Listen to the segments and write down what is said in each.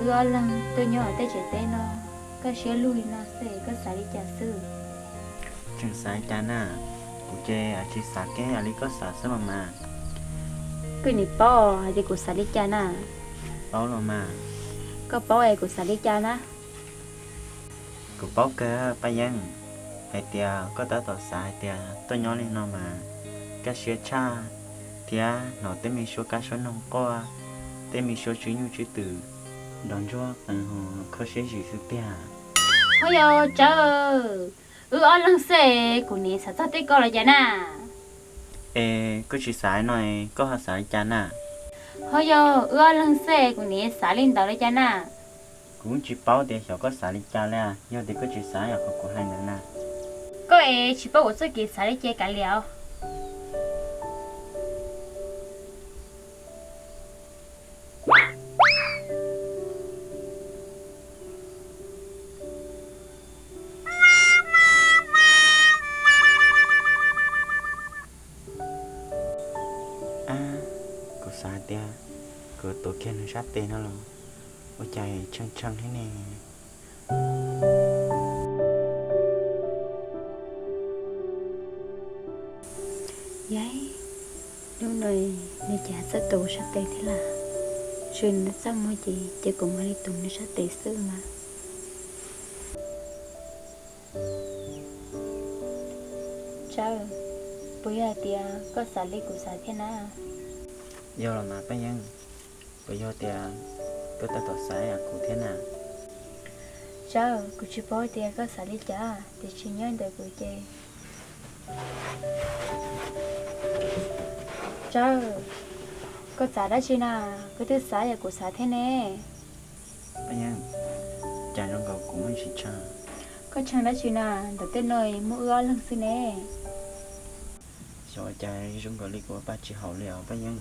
Wb ob leeg tuaj nyob hauv tej tsev teb no, koj siab lug li no xwb, koj xav li cas xwb? Tseem xav li cas na? Kuv ces tsis xav kiag li koj xav xwb los mas. Koj nim paub hais tias kuv xav li cas na? Paub los mas. Koj paub es kuv xav li cas na? Kuv paub kawg Paj Yeeb, hais tias koj tab tom xav hais tias tuaj nyob li no mas kaj siab tshaj, thiab hnov tej me suab kab suab noog quaj, tej me suab tswb nyuj tswb twm nrov ntsuag qees ho kho siab zim xwb tiag. Ho yog Tsawb, wb ob leeg xwb es kuv nim xav txog tej ko los cas na? Es koj tsis xav no es koj ho xav li cas na? Ho yog wb ob leeg xwb es kuv nim xav li ntawd los cas na? Kuv tsis paub tias xyov koj xav li cas li, yog tias koj tsis xav yam qhov kuv hais ntawd na. Koj es tsis paub kuv txoj kev xav li ces kav liam os. Ab, kuv xav tias kuv tuav kiag nws sab tes no los ua cas tshee tshee thiab ne. Yog, hnub no nws cas txawj tuav sab tes thiab lawm. Ntshe nws txaj muag ces ces kuv mam li tuav nws sab tes xwb mas. Tsawb, puas yog hais tias koj xav li kuv xav thiab na? Yog los mas Paj Yeeb, puas yog tias koj tab tom xav yam kuv thiab na? Tsawb, kuv tsis paub tias koj xav li cas, tiam sis nyob ntawm kuv ces. Tsawb, koj xav dab tsi na? Koj twb xav yam kuv xav thiab ne. Paj Yeeb, cas zoo nkaus kuv muaj ntsis tshee. Koj tshee dab tsi na? Ntawm tej no muaj wb ob leeg xwb ne. Xyov ua cas zoo nkaus li kuv ua pa tsis haum li os Paj Yeeb.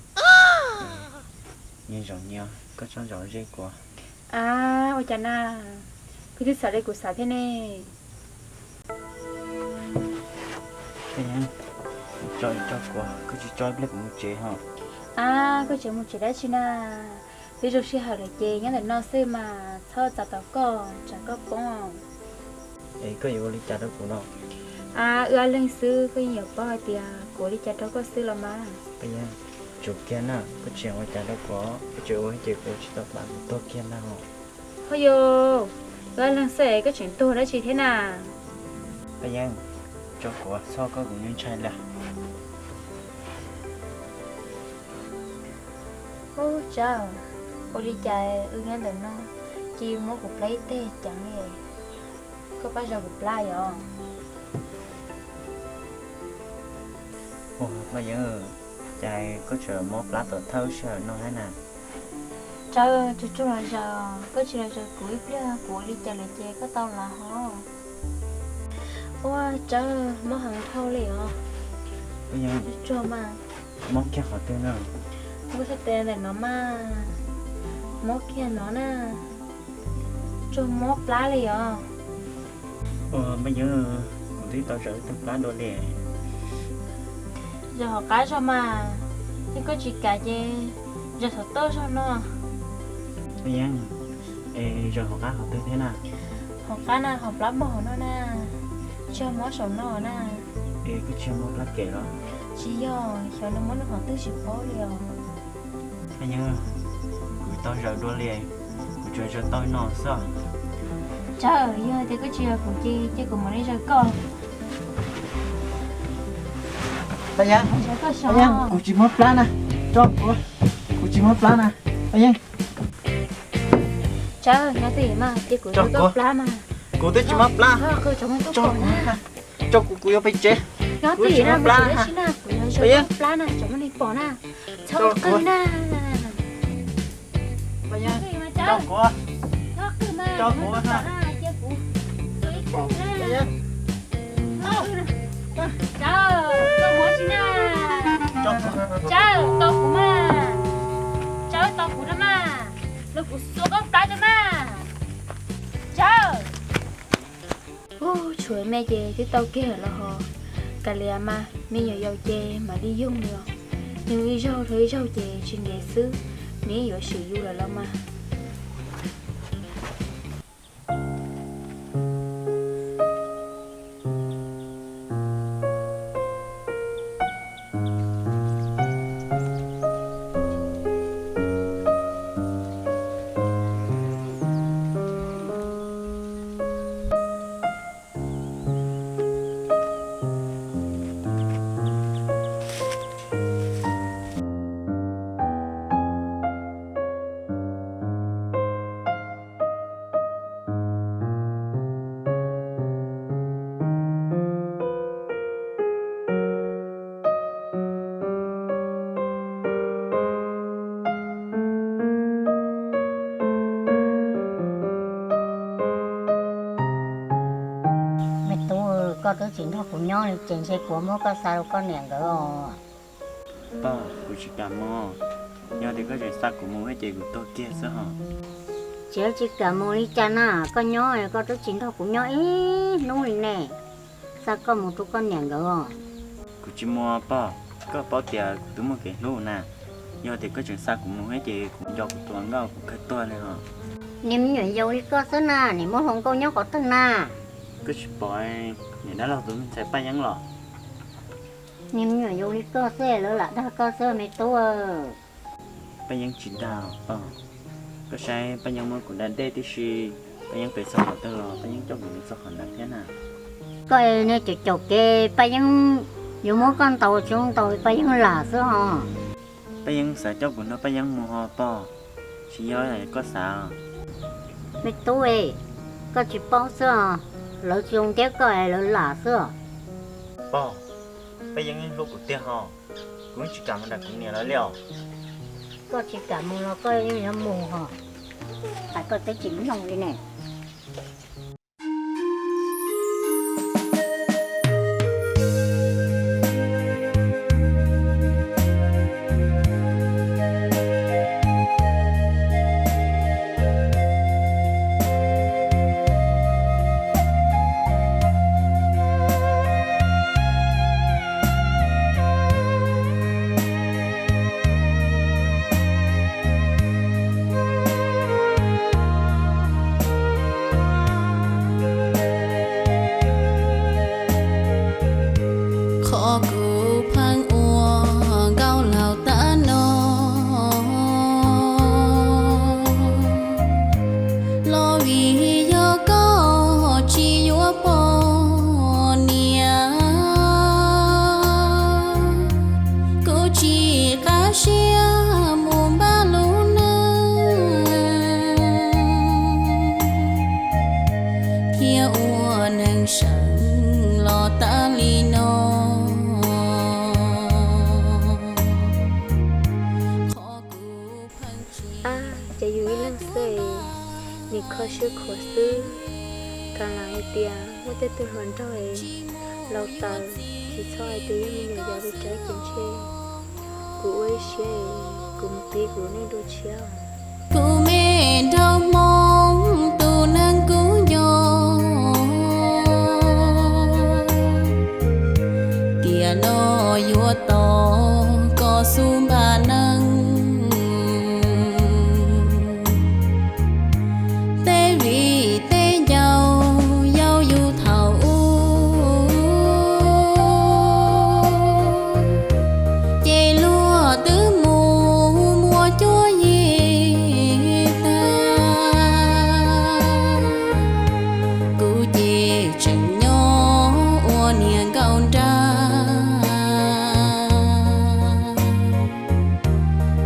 Nyias zaum nyias, koj txhob zaum ze kuv. Ab, ua cas na? Koj twb xav li kuv xav thiab ne. Paj Yeeb, tso tso kuv, koj tsis tso ib pliag kuv mus tsev ho. Ab, koj tseem mus tsev dab tsi na? Twb zoo sij hawm lawm ces nyob ntawm no xwb mas txhob txav tom koj tsam koj poob. Es koj yuav ua li cas rau kuv no? Ab, wb ob leeg xwb koj yeej yuav paub hais tias kuv ua li cas rau koj xwb los mas. Paj Yeeb, tsum kiag na, koj tseem ua cas rau kuv, koj tseem ua ces kuv tsis tau pab kuv tuag kiag ntag ho. Ho yog, wb ob leeg xwb koj tseem tuag dab tsi thiab na? Paj Yeeb, tso kuv, txhob koj kuv nyuaj ntshai li. Ub, Tsawb, ua li cas wb nyob ntawm no ces muab kuv plab ib teg ceev li. Koj pab zov kuv plab yom. Ua, Paj Yeeb, cas koj tseem mob plab tom thawj sij hawm no thiab na? Tsawb, tsuag tsuag los zaws, koj tsis los zaws kuv ib pliag kuv ua li cas lawm ces koj tau lav hov. Ua, Tsawb, mob heev dhau li os. Tsuag tsuag mas. Mob kiag qhov twg na? Mob sab tes ntawm no mas. Mob kiag no na. Tsuag mob plab li os. Ua, Paj Yeeb, kuv twb tau zaws ib tug plab dua li. Zaws hauv qab zog mas, yog koj tsis kam ces zaws saum toj zog no. Paj Yeeb, es zaws hauv qab qhov twg thiab na? Hauv qab na, hauv plab mog hauv no na, tsis yog mob saum no na. Es koj tsis yog mob plab kem los? Tsis yog, xyov nws mob nws qhov twg tsis paub li os. Paj Yeeb, kuv tau zaws dua li, kuv tsuas zaws tau no xwb. Tsawb, yog tias koj tsis zaws kuv ces cia kuv mam li zaws koj. Paj Yeeb, Paj Yeeb, kuv tsis mob plab na, tso kuv, kuv tsis mob plab na, Paj Yeeb. Tsawb, nyob twj ywm mas, cia kuv zaws koj plab mas. Kuv twb tsis mob plab. Tso kuv, kuv yuav pais tsev. Nyob twj ywm na, kuv tsis mob plab na, tsom muaj neeg pom na. Txhob qw na. Paj Yeeb, tso kuv, tso kuv na. Tsawb, tso kuv na. Tsawb, tso kuv mas. Tsawb, tso kuv na mas. Los kuv xuas koj plab na mas. Tsawb. Ub, tshuav me ces twb tau kiag los ho. Kav liam mas, me nyuam yaus ces mam li yoog li os. Yoog ib zaug dhau ib zaug ces tsis ntev xwb nws yuav swm yus lawm los mas. Koj twb tsis nrog kuv nyob li ces ntshe kuv muab koj xa rau koj niam nkawd os. Pog, kuv tsis kam mus. Yog tias koj tseem xa kuv mus thiab ces kuv tuag kiag xwb hos. Tsis, tsis kam mus li cas na, koj nyob koj twb tsis nrog kuv nyob ib hnub li ne, xa koj mus rau koj niam nkawd os. Kuv tsis mus pog, koj paub tias kuv twb muaj kev hlub na. Yog tias koj tseem xa kuv mus thiab ces kuv nco kuv tus hluas nkauj kuv kawg tuag li hos. Niag me nyuam yaus li koj xwb na, nim muab hluas nkauj nyob qhov twg na? Koj tsis pom niam dab laug tus me ntxhais Paj Yeeb los? Niag me nyuam yaus li koj xwb lawv lam dag koj xwb me tub. Paj Yeeb tsis dag pog. Koj saib Paj Yeeb muab kuv da dej tib si, Paj Yeeb pes txog qhov twg los Paj Yeeb coj kuv mus txog qhov ntawd thiab na. Koj niag caum caum kev, Paj Yeeb yuav muab koj ntaus tsis ntaus Paj Yeeb lam xwb hos. Paj Yeeb xav coj kuv nrog Paj Yeeb mus hos pog, tsis yog koj xav. Me tub, koj tsis paub xwb os, lawv tsis zoo thiab koj es lawv lam xwb os. Pog, Paj Yeeb yeej hlub kuv tiag hos, kuv yeej tsis kam mus nram kuv niam lawv li os. Koj tsis kam mus los koj yeej yuav mus hos, hais koj twb tsis mloog li ne. Qhov kuv pheej ua nkauj laug tag no los vim yog koj tsis yuav poj niam. Kuv tsis qab siab mus npaj lub neej thiab ua neeg seev los tas li no. Qhov kuv pheej tsis, ab, ces yus ib leeg xwb, nim kho siab khuav xwb. Kav liam hais tias muaj tej tug hluas nraug laus taws, tsis txhob hais tias yog me nyuam yaus li cas ces ntshe kuv ua ib siab, kuv mus pib kuv lub neej dua tshiab. Kuv me nraug Hmoob tus neeg kub nco, tiam no yuav tos koj xub npaj neej. Tej viv tej ncaus yau yus thaum ub, ces luag twb mus muaj cuab yig tag. Kuv ces tseem nyob ua niag nkauj nraug,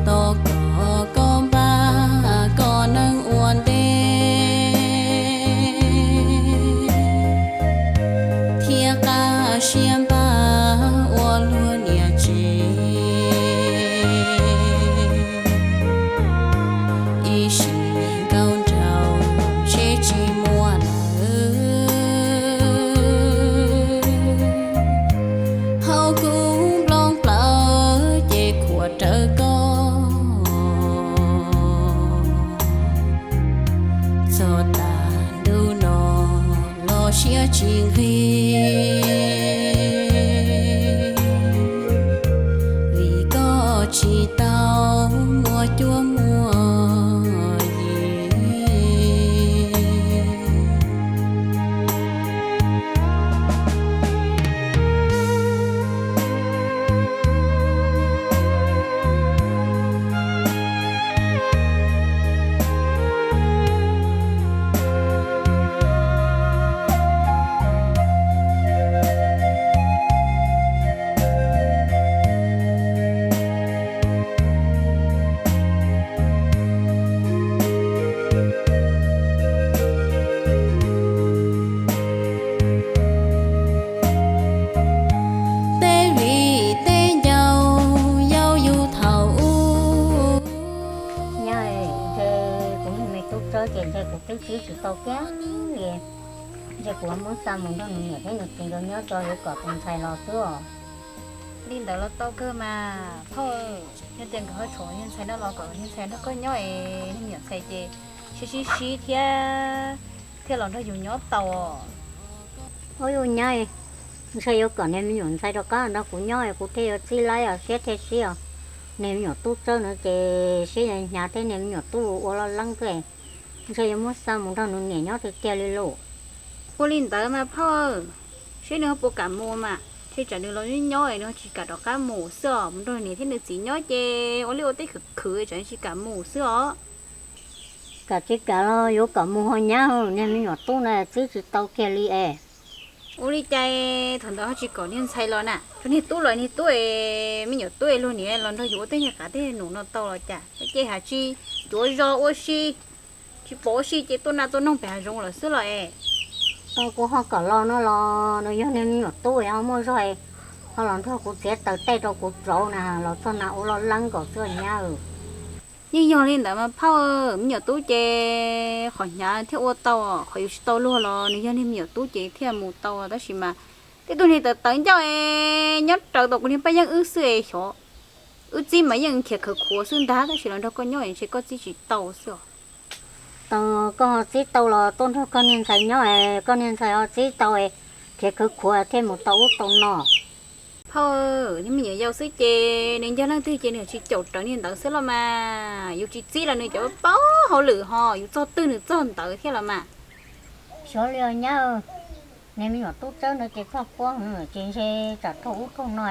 tos kom koj npaj koj neej ua ntej, thiab qab siab npaj ua luag niam tsev. Ib sim nkauj nraug seb tsis muaj lawm, hauv kuv nplooj plawv ces khuam rawv koj. Txog tas ntuj no los siab tsis nqig, vim koj tsis tau muaj cuab muaj yig. Tej viv tej ncaus yau yus thaum ub. Nyob ntshe kuv me tub Tsawb ces ntshe kuv twb pib tsis tau kiag li. Ntshe kuv muab xa mus nrog nws niam thiab nws txiv nkawd nyob tso, yuav kom tus ntxhais los xwb os. Li ntawd los tau kawg mas phauj, yog tias nkawd ho tshuav niag ntxhais no los kom niag ntxhais nrog koj nyob es niag me nyuam ntxhais ces sib sib sib thiab thiaj los nrog yus nyob tau. Ua yus nyab, ntshe yuav kom niag me nyuam ntxhais rov qab nrog kuv nyob es kuv thiaj yuav txib laib os, siab thiaj sib os. Niag me nyuam tub txawb no ces siab hnyav thiab niag me nyuam tub ua loj leeb xwb. Ntshe yuav muab xa mus nrog nws niam nyob tiag tiag li lauj. Ua li ntawd mas phauj, seb nws ho puas kam mus mas, ntshe tsam nws los nyob nyob es nws ho tsis kam rov qab mus xwb os. Mus nrog niam thiab nws txiv nyob ces ua liaj ua teb khwv khwv tsam nws tsis kam mus xwb os. Kam tsis kam los yuav kom mus ho nyab, niag me nyuam tub na txib tsis tau kiag li es. Ua li cas thaum ntawd ho tsis kom niag ntxhais los na, tsuas niag tub los niag tub es, me nyuam tub es luag niam los nrog yus ua tej niag qav tej num no tau los cas, ces has tsis cuav zog ua si, tsis pom ua si ces tuaj naj tuaj noog pem hav zoov lawm xwb los es. Tau kuv ho kom los no los nws yog niag me nyuam tub es ho muaj zog, ho los nrog kuv txiav taws tej rau kuv rauv na, los txog na ua loj leeb nkaus xwb nyab. Yeej yog li ntawd mas phauj, me nyuam tub ces qhov hnyav thiaj ua tau, qhov yus tsis tau luag los nws yog niag me nyuam tub ces thiaj mus tau, tab sis mas tej tug niag tawv tawv ncauj es nyob raws tau kuv niag Paj Yeeb wb xwb es xyov, wb txib mas yeej khiav khawv khuav xwb ntag, tab sis los nrog koj nyob es ntshe koj txib tsis tau xwb os. Tau koj ho txib tau los tuaj nrog koj niag ntxhais nyob es koj niag ntxhais ho txib tau es khiav khawv khuav thiaj mus tau ub tau no. Phauj, niag me nyuam yaus xwb ces nws ncog leej twg ces nws tsis caum raws niag ntawd xwb los mas, yus tsis txib los nws cov paub hauj lwm ho yus txog twg nws txog ntawd thiab los mas. Xyov li os nyab, niag me nyuam tub txawb ntawd ces txog puab ces ntshe tsam raug ub raug no,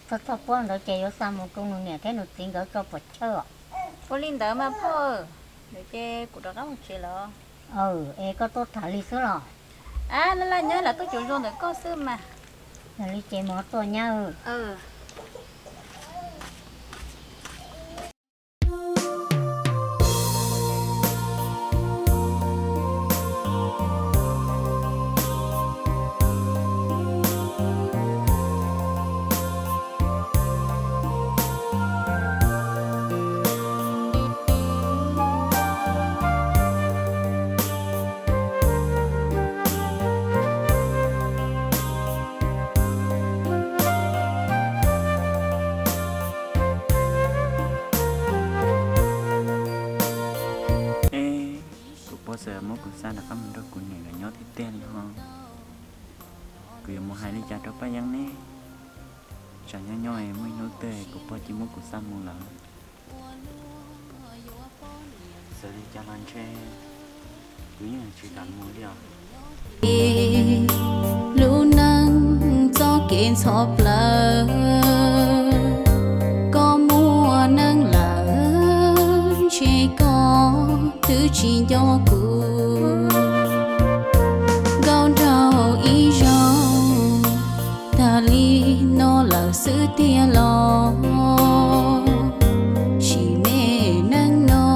txog txog puab ntawd ces yuav xa mus rau nws niam thiab nws txiv nkawd tso puas chawj os. Ua li ntawd mas phauj, ntawd ces kuv rov qab mus tsev lawm. Es koj tuaj tham li xwb los? A, laj laj nyob lam tuaj cuag zos ntawm koj xwb mas. Yog li ces mus tuaj nyab. Kuv puab txawm muab kuv xa rov qab mus nrog kuv niam nkawd nyob tiag tiag li ho. Kuv yuav mus hais li cas rau Paj Yeeb ne? Tsam nyob nyob muaj ib hnub twg kuv puab cia muab kuv xa mus lawm. Txawm li cas los ntshe kuv yeej tsis kam mus li os. Lub neej txoj kev ntxhov plawv, koj muaj neej lawm ntshe koj twb tsis nco kuv. Nkauj nraug ib zaug tag li no lawm xwb tiag los, sim me neej no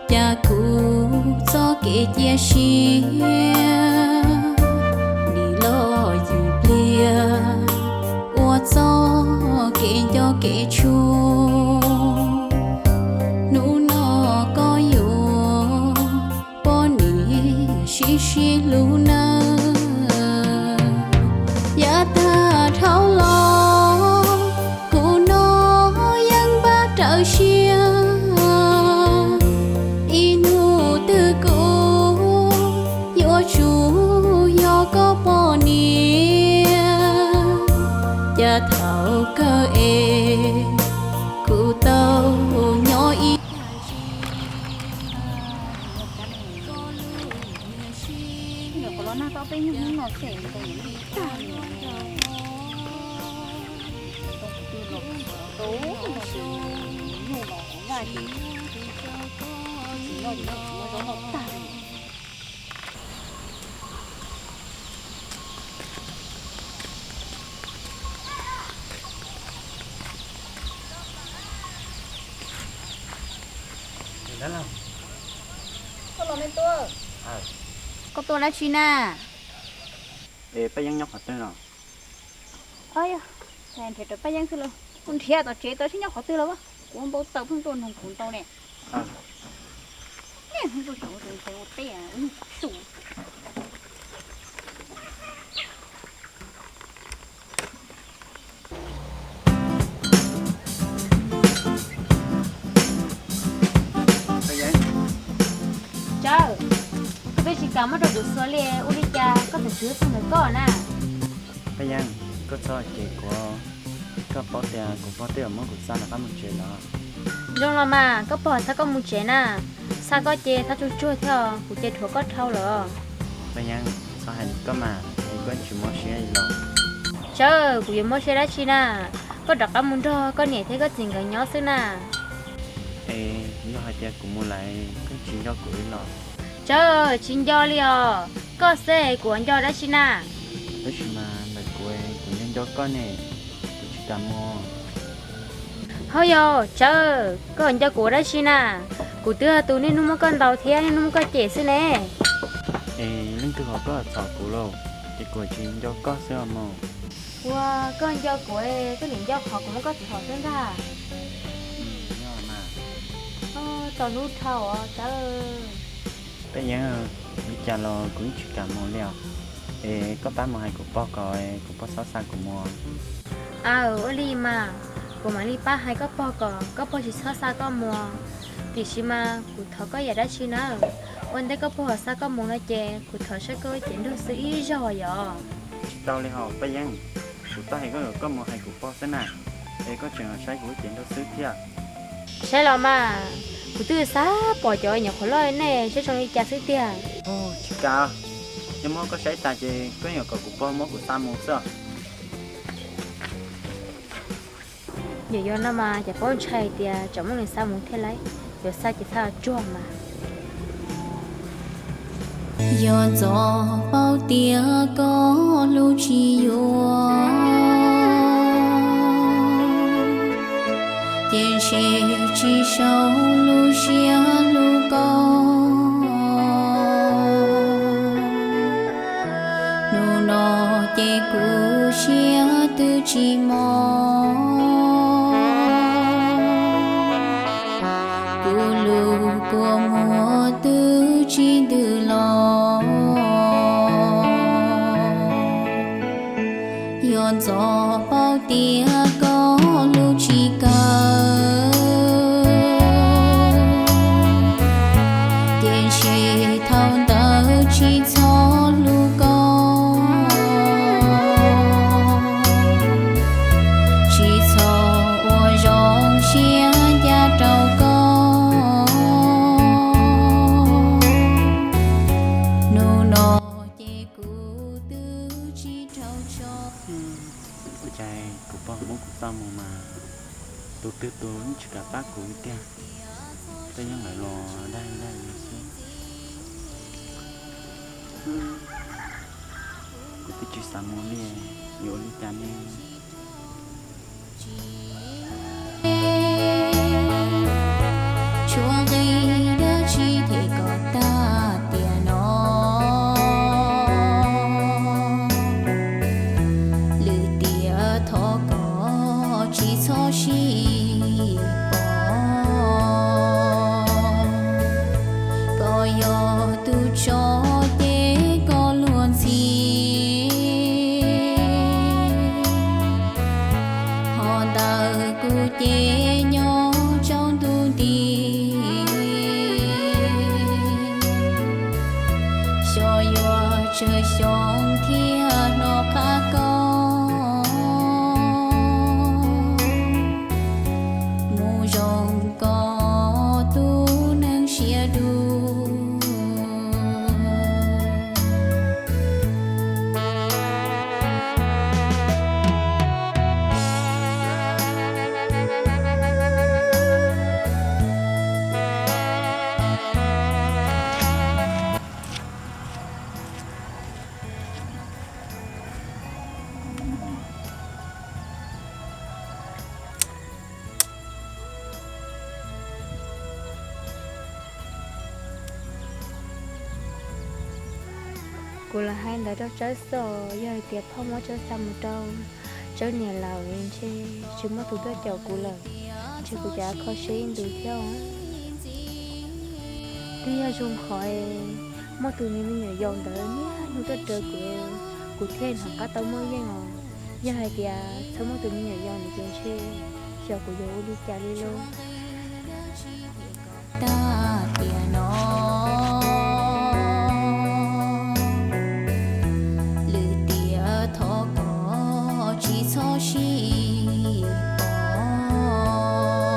cas kuv txoj kev cia siab nim los yim pliag ua txoj kev nco kev tshuav. Hnub no koj yuav poj niam sib sib hlub nawb. Yav tag dhau los kuv no yeej npaj rawv siab, ib hnub twg kuv yuav tsum yog koj poj niam. Cas thaum kawg es kuv tau nyob ib Koj los me tub, koj tuaj dab tsi na? Es Paj Yeeb nyob qhov twg no? Yog, nrhiav rawv Paj Yeeb xwb los kuv nrhiav tom tsev tau seb nyob qhov twg los as, kuv npau taws pheej tuaj nug kuv ntau ne. Hnub tuaj saum tus ntxhais ua teb ua nyuag tsum. Koj tsis kam muab rau kuv xuas li, ua li cas koj tseem txwv txog ntawm koj na? Paj Yeeb, koj txhob cem kuv, koj paub tias kuv pog twb muab kuv xa rov qab mus tsev lawm. Zoo los mas, koj pog xa koj mus tsev na, xa koj ces txhob tsuag tsuag thiab, kuv ces dhuav koj dhau lawm. Paj Yeeb, txhob hais li koj mas, es koj tsis mob siab li los? Tsawb, kuv yuav mob siab dab tsi na? Koj rov qab mus nrog koj niam thiab koj txiv nkawd nyob xwb na. Es yog hais tias kuv mus lawm koj tsis nco kuv li los? Tsawb, tsis nco li os, koj xwb kuv nco dab tsi na? Tab sis mas ntawm kuv, kuv nco nco koj ne, kuv tsis kam mus. Ho yog Tsawb, koj nco kuv ua dab tsi na? Kuv twb yog tus niaj hnub muab koj ntaus thiab niaj hnub muab koj cem xwb ne. Es leej twg hos koj txhom kuv lauj? Ces kuv tsis nco koj xwb os mog. Ua, koj nco kuv, koj niam nco qhov kuv muab koj txhom xwb ntag. Txaus hlub dhau os Tsawb. Paj Yeeb, li cas los kuv yeej tsis kam mus li os. Es koj pab mus hais kuv pog kom kuv pog txhob xa kuv mus. Aw, ua li mas, kuv mam li pab hais koj pog kom koj pog tsis txhob xa koj mus. Tiam sis mas kuv thov koj yam dab tsi na? Ua ntej koj pog xa koj mus no ces kuv thov saib koj lub cev nraug xwb ib zaug yom. Tsis tau li hos Paj Yeeb, kuv twb hais koj kom koj mus hais kuv pog xwb na, es koj tseem los saib kuv lub cev nraug xwb thiab. Saib los mas, kuv twb xav pom cov nyuam qhuav loj li nej saib zoo li cas xwb tiag. Tsis kam, yog muab koj saib tas ces koj yuav kom kuv pog muab kuv xa mus xwb. Yog yog no mas cas paub ntshai tias tsam muab nws xa mus thiab lauj, yuav xa ces xa tsuag mas. Yog ntxov paub tias koj hlub tsis yuav, ces ntshe tsis sau lub siab hlub koj. Hnub no ces kuv siab twb tsis mos, kuv lub kua muag twb tsis ntws los. Yog ntxov paub tias koj hlub tsis kawg, ces ntshe thaum ntawd tsis txhob hlub koj, tsis txhob ua zoo siab ncaj rau koj. Hnub no ces kuv twb tsis raug tso. Ua cas kuv pog muab kuv xa mus mas tus twg tus yeej tsis kam pab kuv li tiag. Peb yeej lawv los dag dag li xwb. Kuv twb tsis xav mus li, yuav ua li cas ne? Tshuav nqi dab tsi them kom tag tiam no, lwm tiam thov kom tsis txhob sib pom. Koj yog tus tso ces koj luag ntxhi, ho ntawm kuv ces nyob tsaus ntuj nti. Xyov yuav tsawg xyoo thiaj hnov qab koj mus zoo koj tus neeg siab dub. Kuv los hais ntawd rau Tsawb xwb, yog hais tias phauj muab Tsawb xa mus rau Tsawb niam lawm ntshe tsis muaj tus tuaj caum kuv lawm, ntshe kuv cov kho siab ib ntus thiab. Twb yog zoo qhov muaj tus me nyuam yaus ntawd niaj hnub tuaj raws kuv, kuv thiaj hnov qab tau muaj yeej os. Yog hais tias txhob muaj tus me nyuam yaus ntawd ces ntshe xyov kuv yuav ua li cas li lauj. Tag